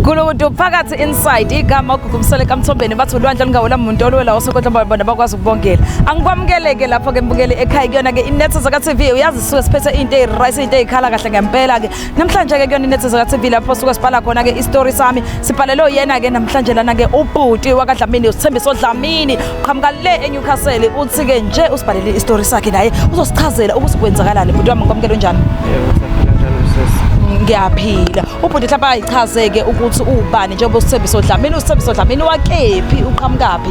Gulukudu phakathi inside igama uGugu Msele kaMthombeni bathi ulwandle olungawela muntu oluwela osokodla bona bakwazi ukubongela. Angikwamukeleke lapho ke mbukeli ekhaya kuyona ke iNetha zaka TV uyazi sisuke siphethe into ezirice into ezikhala kahle ngempela ke. Namhlanje ke kuyona iNetha zaka TV lapho suke sibhala khona ke istory sami sibhalelwe yena ke namhlanje lana ke ubhuti wakaDlamini uSithembiso Dlamini qhamuka le eNewcastle uthi ke nje usibhalele istory sakhe naye uzosichazela ukuthi kwenzakalani bhuti wami ngikwamukela unjani? Yebo, siyaphila njalo sisi. Ngiyaphila. Ubhuti mhlawumbe ayichazeke ukuthi ubani njengoba uSithembiso Dlamini, uSithembiso Dlamini wakephi, uqhamukaphi?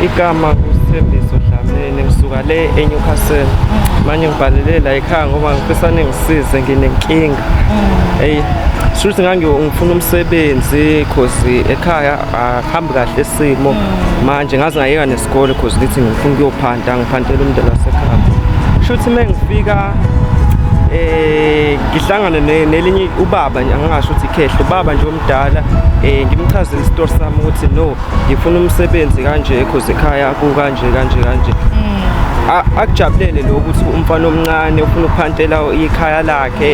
Igama uSithembiso Dlamini ngisuka le eNewcastle. Manje ngibhalele la ekhaya ngoba ngifisa ningisize nginenkinga. Hey, shuthi ngangifuna umsebenzi cause ekhaya akuhambi kahle isimo. Manje ngaze ngayeka nesikole cause ngithi ngifuna ukuyophanta ngiphantela umndeni wasekhaya. Shuthi mengifika ngihlangane nelinye ubaba nje angingasho ukuthi ikhehla ubaba nje omdala ngimchazele isitori sami ukuthi no ngifuna umsebenzi kanje cause ekhaya kukanje kanje kanje. Akujabulele lokho ukuthi umfana omncane ufuna ukuphantela ikhaya lakhe.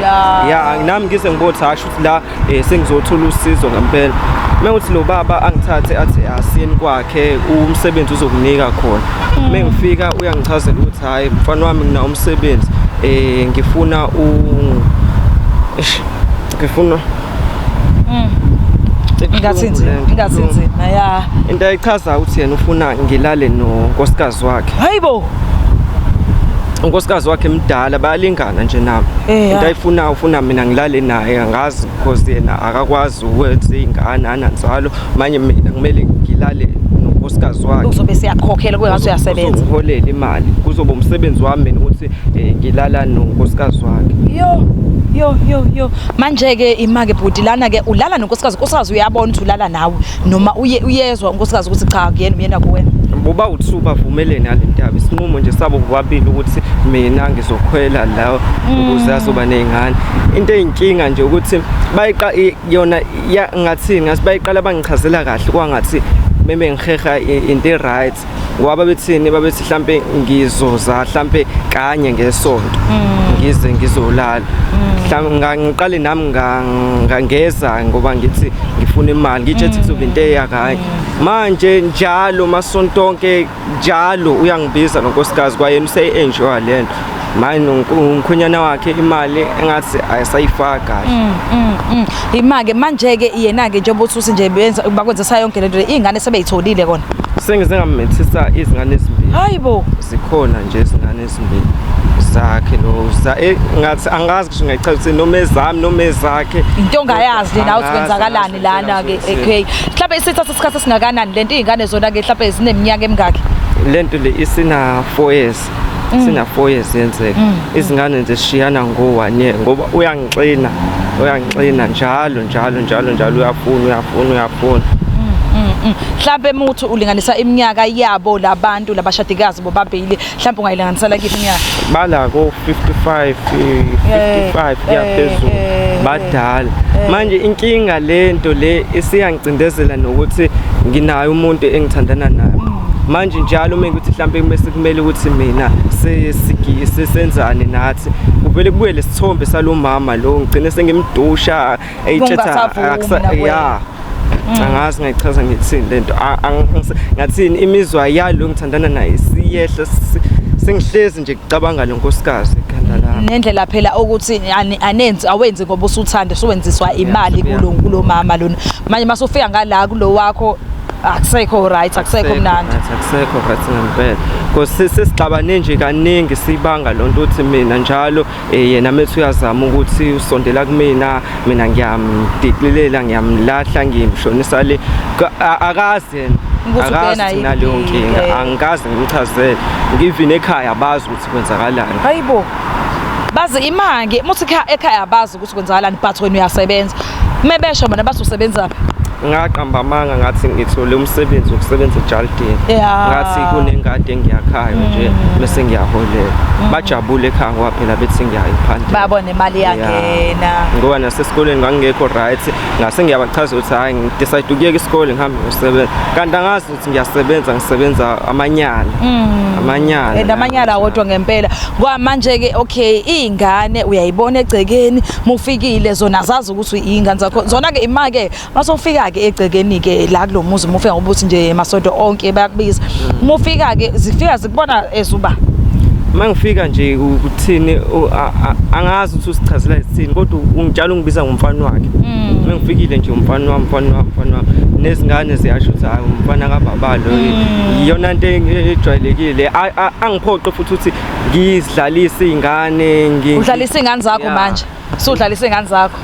Ya nami ngize ngibone ukuthi hasho ukuthi la sengizothola usizo ngempela. Menguthi lo baba angithathe athi asiyeni kwakhe umsebenzi uzokunika khona. Mengifika uyangichazela ukuthi hayi mfana wami nginawo umsebenzi ngifuna u Eish, ngifuna Ingathinzima, ingathinzima ya. Into ayichaza ukuthi yena ufuna ngilale nonkosikazi wakhe. Hayibo. Unkosikazi wakhe mdala bayalingana nje nami. Into ayifuna ufuna mina ngilale naye angazi because yena akakwazi ukwenza ingane ananzalo manje mina kumele ngilale nonkosikazi wakhe. Uzobe siyakhokhela kuye ngathi uyasebenza. Uzoholela imali kuzoba umsebenzi wami mina ukuthi ngilala nonkosikazi wakhe. Yo yo yo yo manje ke imake bhuti lana ke ulala nonkosikazi, unkosikazi uyabona ukuthi ulala nawe noma uye uyezwa unkosikazi ukuthi cha kuyena umyena kuwena? Boba uthu bavumelene nale ndaba isinqumo nje sabo bobabili ukuthi mina ngizokhwela la ukuze azoba nezingane. Into eyinkinga nje ukuthi bayiqa yona ngathini ngathi bayiqala bangichazela kahle kwangathi meme ngiheha into right ngoba babethini babethi mhlambe ngizoza mhlambe kanye ngesonto ngize ngizolala mhlambe ngiqale nami ngangeza ngoba ngithi ngifuna imali ngitshe kuzoba into eyakanye manje njalo masonto onke njalo uyangibiza nonkosikazi kwayena usey-enjoya le nto manje umkhwenyana wakhe imali engathi ayisayifaka kahle. Ima-ke manje-ke yena-ke njengoba uthi nje benza bakwenzisa yonke lento le iy'ngane sebeyitholile kona? Sengize ngamethisa izingane ezimbili. Hayibo. Zikhona nje izingane ezimbili zakhe lo ngathi angazi kusho ngayichaza ukuthi noma ezami noma ezakhe. Into ongayazi le nawe ukuthi kwenzakalani lana-ke. Okay. Mhlawumbe isithatha isikhathi esingakanani lento iy'ngane zona-ke mhlawumbe zineminyaka emingaki? Lento le isina 4 years. Sina 4 years yenzeka. Izingane nje sishiyana ngo 1 year ngoba uyangixina. Uyangixina njalo njalo njalo njalo uyafuna uyafuna uyafuna. Mhlambe muthu ulinganisa iminyaka yabo labantu labashadikazi bobabili mhlambe ungayilinganisela kiphi iminyaka? Bala ko 55 55 kuyaphezulu badala. Manje inkinga lento le isiyangicindezela nokuthi nginayo umuntu engithandana naye. Manje njalo uma ukuthi mhlambe kumele kumele ukuthi mina sesenzane nathi kuvele kubuye lesithombe salomama lo ngigcine sengimdusha eyitshetha ya angazi ngayichaza ngithini lento ngathini imizwa yalo ngithandana naye siyehla sengihlezi nje kucabanga lo nkosikazi ekhanda lami nendlela phela ukuthi anenzi awenzi ngoba usuthanda usuwenziswa imali kulo mama lona manje masufika ngala kulo wakho akusekho right akusekho mnandi akusekho right ngempela because sesixabane nje kaningi sibanga lonto uthi mina njalo yena methu uyazama ukuthi usondela kumina mina ngiyamdikilela ngiyamlahla ngimshonisa le akazi yena akazi naleyo nkinga angikaze ngimchazele ngivine ekhaya abazi ukuthi kwenzakalani. Hayibo bazi imali muthi ekhaya abazi ukuthi kwenzakalani but wena uyasebenza mebesho bona bathi usebenza. Ngaqamba amanga ngathi ngithole umsebenzi wokusebenza ejalidini. Ngathi kunengadi engiyakhayo nje bese ngiyaholela. Bajabule ekhaya ngoba phela bethi ngiyayiphanda. Babona imali yangena. Ngoba nasesikoleni ngangingekho right, ngase ngiyabachaza ukuthi hayi ngidecide ukuyeka isikole ngihambe ngiyosebenza. Kanti angazi ukuthi ngiyasebenza ngisebenza amanyala. Amanyala. And amanyala kodwa ngempela. Ngoba manje ke okay izingane uyayibona egcekeni mufikile zona zazi ukuthi izingane zakho. Zona ke imake masofika ke egcekeni ke la kulomuzi mufika ngoba uthi nje masonto onke bayakubiza. Mufika ke zifika zikubona ezuba. Mangifika nje ukuthini angazi ukuthi usichazela isithini kodwa ungitshala ungibiza ngomfana wakhe. Mengifikile nje umfana wami umfana wami umfana wami nezingane ziyasho ukuthi hayi umfana kababa lo iyona nto ejwayelekile angiphoqe futhi ukuthi ngizidlalise izingane Udlalisa izingane zakho manje. Usudlalisa izingane zakho.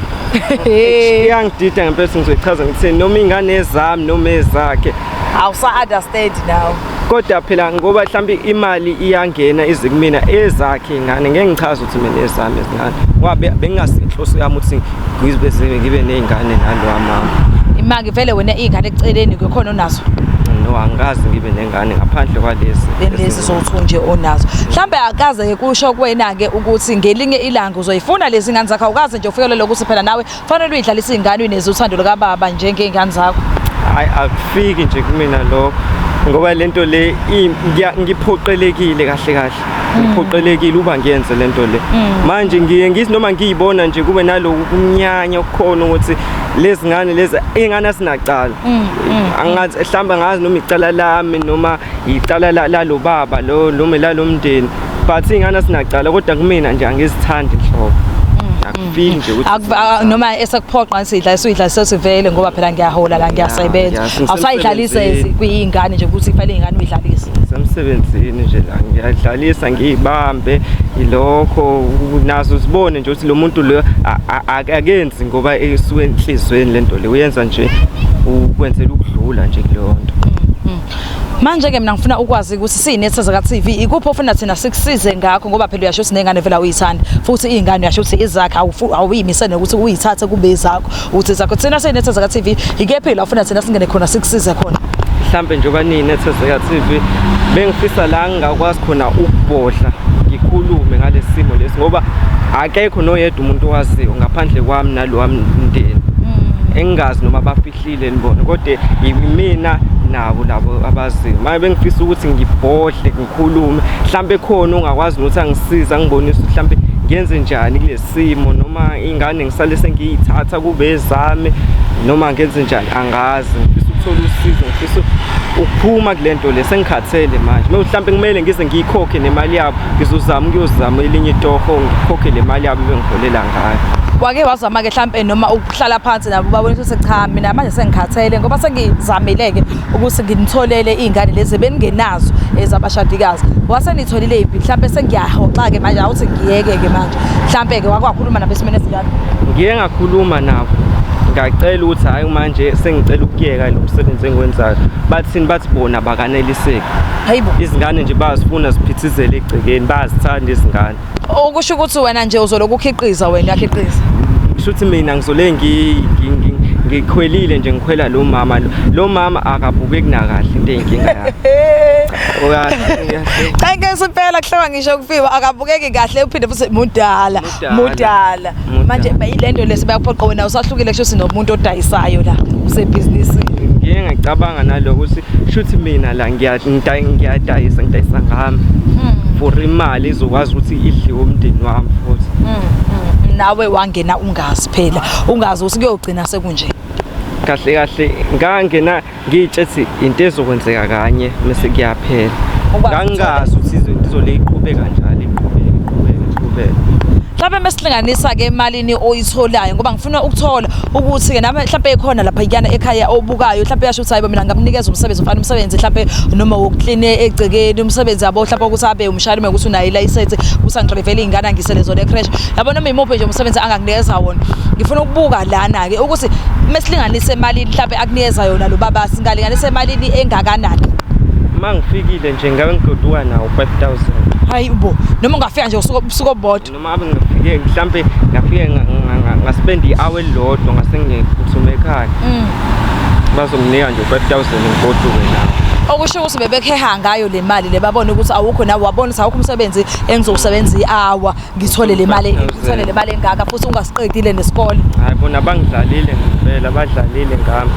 Iyangidida ngempela ngizoyichaza ngithini noma ingane ezami noma ezakhe. Awusa understand now. Kodwa phela ngoba mhlawumbe imali iyangena ize kumina ezakhe ingane ngeke ngichaze ukuthi mina ezami izingane ngoba bengingasinhloso yami ukuthi ngibe ngibe nezingane nalowa mama. Imali vele wena izingane eceleni kukhona onazo. No, angikaze ngibe nengane ngaphandle kwalezi. Lezi zothu nje onazo. Mhlambe akaze kusho kuwena ke ukuthi ngelinye ilanga uzoyifuna lezi ngane zakho awukaze nje ufikelele ukuthi phela nawe fanele uyidlalise izingane uneze uthando lukababa njengezingane zakho. Hayi akufiki nje kumina lokho ngoba lento le ngiphoqelekile kahle kahle. Ngiphoqelekile uba ngiyenze lento le. Manje ngiye ngithi noma ngiyibona nje kube naloku kunyanya okukhona ukuthi lezi ngane lezi ingane asinacala. Angazi mhlawumbe angazi noma icala lami noma icala lalo baba lo noma lalo mndeni but ingane asinacala kodwa kumina nje angizithandi nhlobo. Akufiki nje ukuthi Noma esekuphoqa sidla suyidla sesivele ngoba phela ngiyahola la ngiyasebenza. Awusayidlalisa kuyingane nje ukuthi kufanele ingane uyidlalise. Semsebenzini nje la ngiyadlalisa ngiyibambe ilokho nazo sibone nje ukuthi lo muntu lo akenzi ngoba esuke enhlizweni lento le uyenza nje ukwenzela ukudlula nje kuleyo nto. Manje ke mina ngifuna ukwazi ukuthi siyinetha ka TV ikuphi ofuna thina sikusize ngakho ngoba phela uyasho ukuthi nengane vela uyithanda futhi izingane uyasho ukuthi izakhe awuyimise nokuthi uyithathe kube izakho uthi zakho thina siyinetha ka TV ikephi la ufuna thina singene khona sikusize khona. Mhlambe njengoba niyinetha ka TV bengifisa la ngingakwazi khona ukubhodla ngikhulume ngalesi simo lesi ngoba akekho noyedwa umuntu owaziyo ngaphandle kwami nalo mndeni. Engingazi noma bafihlile nibona kodwa yimina nabo labo abaziyo. Manje bengifisa ukuthi ngibhodle ngikhulume mhlambe khona ongakwazi ukuthi angisize angibonise ukuthi mhlambe ngenze njani kulesimo noma ingane ngisale sengiyithatha kube ezami noma ngenze njani angazi. Ngifisa ukuthola usizo, ngifisa ukuphuma kulento le sengikhathele manje. Mhlawumbe kumele ngize ngiyikhokhe nemali yabo ngizozama ukuyozama elinye itoho ngikhokhe le mali yabo ebengiholela ngayo. Wake wazama ke mhlambe noma ukuhlala phansi nabo babona ukuthi cha mina manje sengikhathele ngoba sengizamile ke ukuthi nginitholele izingane lezi beningenazo ezabashadikazi. Wasenitholile iphi mhlambe sengiyahoxa ke manje awuthi ngiyeke ke manje. Mhlambe ke wakwakhuluma nabo esimene esinjalo. Ngiye ngakhuluma nabo ngacela ukuthi hayi manje sengicela ukuyeka lo msebenzi engiwenzayo. Bathini bathi bona bakaneliseki. Hayibo. Izingane nje bayazifuna ziphithizele egcekeni bayazithanda izingane. Okusho ukuthi wena nje uzoloku ukhiqiza wena uyakhiqiza. Kusho ukuthi mina ngizole ngikhwelile nje ngikhwela lo mama lo. Lo mama akabukeki nakahle into eyinkinga yakhe. Cha inkosi impela kuhloba ngisho kufiwa akabukeki kahle uphinde futhi mudala mudala. Manje ilento lesi bayakuphoqa wena usahlukile kusho ukuthi nomuntu odayisayo la usebhizinisini. Ngiye ngacabanga naloko ukuthi shuthi mina la ngiyadayisa ngidayisa ngami. For imali izokwazi ukuthi idliwe umndeni wami futhi. Nawe wangena ungazi phela ungazi ukuthi kuyogcina sekunje. Kahle kahle ngangena ngiyitshethi into ezokwenzeka kanye mase kuyaphela. Ngangazi ukuthi izinto izoleyiqhubeka kanjalo iqhubeke iqhubeke iqhubeke. Mhlawumbe mesilinganisa ke emalini oyitholayo ngoba ngifuna ukuthola ukuthi ke nami mhlawumbe ikhona lapha iyana ekhaya obukayo mhlawumbe yasho ukuthi hayibo mina ngamnikeza umsebenzi ufana umsebenzi mhlawumbe noma wokuclean egcekeni umsebenzi yabo mhlawumbe ukuthi abe umshayeli uma ukuthi unayo ilicense usangidrivela izingane angisele zona ecrash yabo noma imuphi nje umsebenzi angakunikeza wona. Ngifuna ukubuka lana ke ukuthi mesilinganise emalini mhlawumbe akunikeza yona lo baba singalinganisa emalini engakanani. Uma ngifikile nje ngabe ngigoduka nawo 5000. Hayi bo noma ungafika nje usuku obodwa. Noma abe ngifike mhlambe ngafike ngaspend i-hour elilodwa ngase ngiphuthuma ekhaya. Bazonginika nje u-5000 ngigoduke nawo. Okusho ukuthi bebekheha ngayo le mali le, babone ukuthi awukho nawe, wabona ukuthi awukho umsebenzi engizowusebenza i-hour ngithole le mali, ngithole le mali engaka, futhi ungasiqedile nesikole. Hayi bona bangidlalile ngempela, badlalile ngami.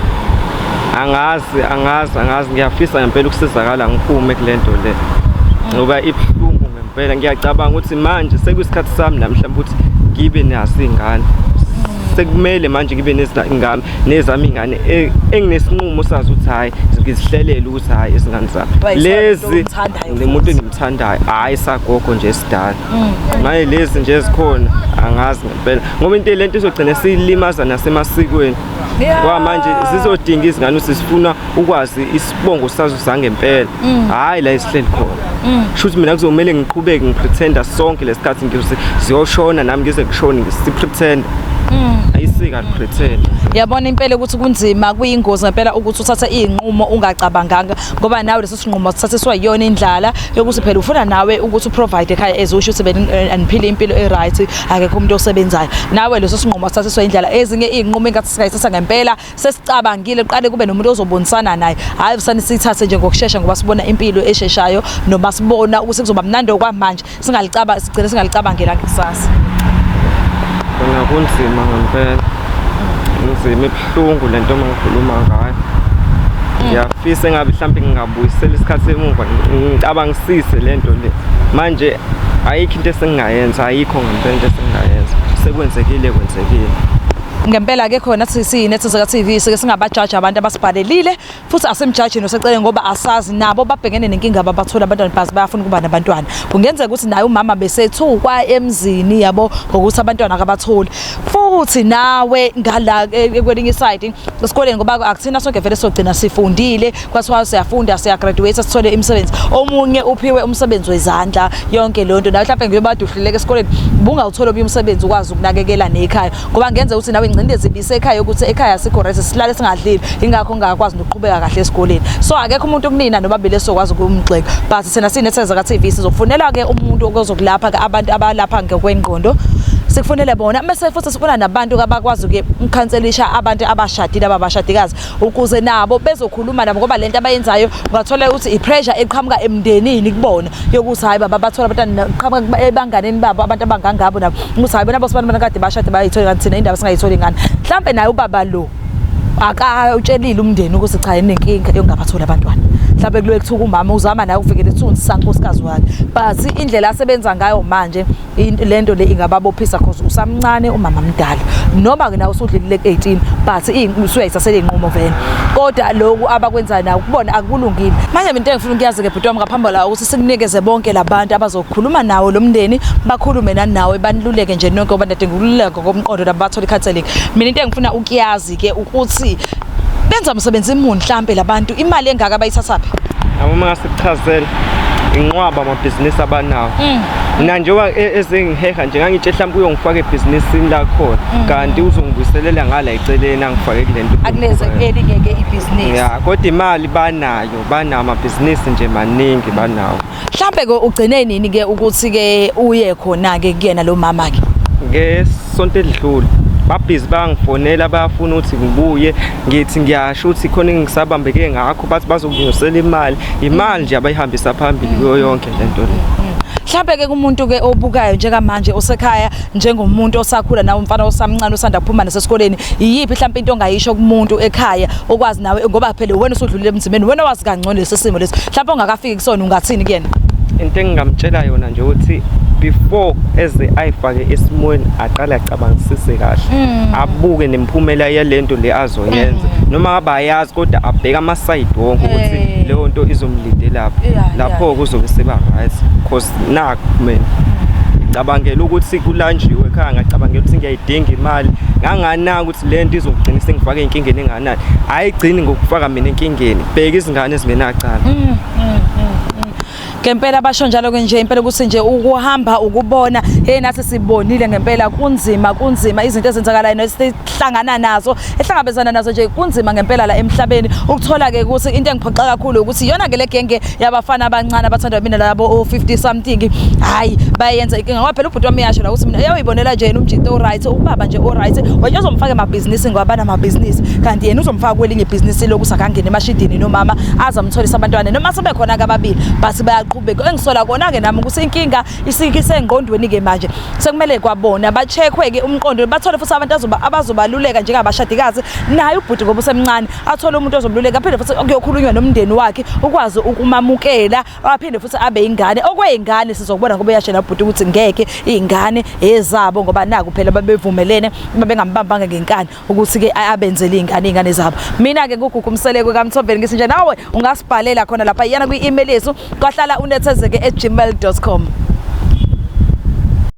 Angazi, angazi, angazi, ngiyafisa ngempela ukusizakala ngiphume kule nto le. Ngoba ibuhlungu ngempela, ngiyacabanga ukuthi manje sekuyisikhathi sami nami mhlawumbe ukuthi ngibe nazo iy'ngane. Sekumele manje ngibe nezingane, nezami iy'ngane enginesinqumo sazo ukuthi hhayi ngizihlelele ukuthi hhayi izingane zami. Lezi lo muntu engimthandayo, hhayi sagogo nje esidala. Manje lezi nje ezikhona angazi ngempela ngoba into lento izogcina siyilimaza nasemasikweni. Ngoba manje zizodinga izingane ukuthi zifuna ukwazi isibongo sazo sangempela, hhayi la esihleli khona. Sho ukuthi mina kuzomele ngiqhubeke ngipretenda sonke lesikhathi ngize ziyoshona nami ngize ngishone ngisipretend. Ayisika pretend. Yabona impela ukuthi kunzima, kuyingozi ngempela ukuthi uthathe iy'nqumo ungacabanganga, ngoba nawe leso sinqumo sithathiswa yiyona indlala yokuthi phela ufuna nawe ukuthi uprovide ekhaya, as usho ukuthi aniphile impilo e-right, akekho umuntu osebenzayo. Nawe leso sinqumo sithathiswa indlala. Ezinye iy'nqumo engathi singayithatha ngempela sesicabangile, qale kube nomuntu ozobonisana naye, hhayi usane siyithathe nje ngokushesha ngoba sibona impilo esheshayo noma sibona ukuthi kuzoba mnandi okwamanje, singalicaba sigcine singalicabangela kusasa. Kona kunzima ngempela, kunzima, ibuhlungu lento uma ngikhuluma ngayo. Ngiyafisa engabe mhlawumbe ngingabuyisela isikhathi emuva ngicabangisise lento le. Manje ayikho into esengingayenza, ayikho ngempela into esengingayenza, sekwenzekile kwenzekile. Ngempela ke khona siyiNethezeka TV sike singabajaji abantu abasibhalelile, futhi asimjaji noseceleni ngoba asazi nabo babhekene nenkinga ababathola abantwana bhazi bayafuna ukuba nabantwana. Kungenzeka ukuthi naye umama besethukwa emzini yabo ngokuthi abantwana akabatholi, futhi nawe ngala kwelinye iside esikoleni, ngoba akuthina sonke vele sogcina sifundile, kwathiwa siyafunda siyagraduate sithole imisebenzi, omunye uphiwe umsebenzi wezandla yonke leyo nto, nawe mhlawumbe ngiyoba uhluleka esikoleni bungawuthola omunye umsebenzi ukwazi ukunakekela nekhaya, ngoba ngenza ukuthi nawe ingcindezi ibisekhaya ukuthi ekhaya sikho right, sihlale singadlile, ingakho ungakwazi nokuqhubeka kahle esikoleni. So akekho umuntu kunina nobabili esizokwazi ukumgxeka, but thina siyiNethezeka TV sizokufunela ke umuntu ozokulapha ke abantu abalapha ngokwengqondo, sikufunele bona, bese futhi sifuna nabantu abakwazi ke ukukhanselisha abantu abashadile ababashadikazi ukuze nabo bezokhuluma nabo, ngoba lento abayenzayo ungathola ukuthi i-pressure eqhamuka emndenini kubona yokuthi hayi baba bathola abantwana, qhamuka ebanganeni babo abantu abangangabo nabo ukuthi hayi bona bosibani kade bashade bayayithola, kanti thina indaba singayitholi ngani. Mhlambe naye ubaba lo akawutshelile umndeni ukuthi cha inenkinga yokungabatholi abantwana, mhlawumbe kuloye kuthuka umama uzama naye ukuvikela isithunzi sankosikazi wakhe, but indlela asebenza ngayo manje lento le ingababophisa cause usamncane umama mdala, noma ke nawe usudlulile ku-18 but usuyayithathela iy'nqumo vele, kodwa lokhu abakwenzayo nawo kubona akulungile. Manje mina into engifuna ukuyazi-ke bhuti wami ngaphambi la ukuthi sikunikeze bonke labantu abazokhuluma nawo lo mndeni, bakhulume nanawe baniluleke nje nonke ngoba ndadinga ukululeka ngokomqondo labo bathola i-counseling. Mina into engifuna ukuyazi-ke ukuthi benza msebenzi muni mhlampe labantu, imali engaka bayithathaphi? Yabo uma ngasikuchazela inqwaba amabhizinisi abanawo. Mina njengoba ezengiheha nje ngangitshe mhlawumbe uyongifaka ebhizinisini lakhona, kanti uzongibuyiselela ngala eceleni angifake kule nto. Akuleze elinye-ke ibhizinisi. Ya, kodwa imali banayo, banawo amabhizinisi nje maningi banawo. Mhlampe ke ugcine nini ke ukuthi ke uye khona ke kuyena lo mama ke? Ngesonto elidlule babhizi bangifonela bayafuna ukuthi ngibuye, ngithi ngiyasho ukuthi khona engisabambeke ngakho, bathi bazokunyusela imali, imali nje abayihambisa phambili kuyo yonke le nto le. Mhlampe ke kumuntu ke obukayo njengamanje osekhaya, njengomuntu osakhula nawe umfana osamncane osanda kuphuma nasesikoleni, iyiphi mhlampe into ongayisho kumuntu ekhaya okwazi nawe, ngoba phela wena usudlulile emzimeni, wena wazi kangcono lesi simo lesi, mhlampe ongakafiki kusona ungathini kuyena? Into engingamtshela yona nje ukuthi before eze ayifake esimweni aqale acabangisise kahle, abuke nemiphumela yalento le azoyenza, noma ngabe ayazi kodwa abheke ama-side wonke ukuthi leyo nto izomlindelaphi, lapho kuzobe seba right, cause nakhu mina ngicabangela ukuthi kulanjiwe ekhaya, ngacabangela ukuthi ngiyayidinga imali, nganganaka ukuthi le nto izongigcina sengifake ey'nkingeni enganani. Ayigcini ngokufaka mina enkingeni, bheka izingane ezingenacala. Ngempela basho njalo ke nje impela ukuthi nje ukuhamba ukubona, hey, nathi sibonile ngempela, kunzima, kunzima izinto ezenzakalayo nesihlangana nazo, ehlangabezana nazo nje, kunzima ngempela la emhlabeni. Ukuthola ke ukuthi into engiphoxa kakhulu ukuthi iyona ke le genge yabafana abancane abathandwa mina labo o 50 something, hayi, bayenza inkinga, ngoba phela ubhuti wami uyasho la ukuthi mina uyayibonela nje yena umjito o right, ubaba nje o right, wena uzomfaka emabhizinisi ngoba banamabhizinisi, kanti yena uzomfaka kwelinye ibhizinisi lokuthi akangene emashidini nomama azamtholisa abantwana noma sebekhona ke ababili, but bayaqhubeka. Engisola kona ke nami ukuthi inkinga isengqondweni ke manje, sekumele kwabona ba-checkwe ke umqondo, bathole futhi abantu abazobaluleka njengabashadikazi, naye ubhuti ngoba usemncane athole umuntu ozomluleka, aphinde futhi kuyokhulunywa nomndeni wakhe ukwazi ukumamukela, aphinde futhi abe ingane okweyingane sizokubona, ngoba uyashela ubhuti ukuthi ngeke iy'ngane ezabo, ngoba naku phela babevumelene, babengambambanga ngenkani ukuthi-ke abenzele iy'ngane zabo. Mina-ke nguGugu Mseleku kaMthombeni, ngithi nje nawe ungasibhalela khona lapha, iyana kwi-email yethu kwahlala unethezeke@gmail.com.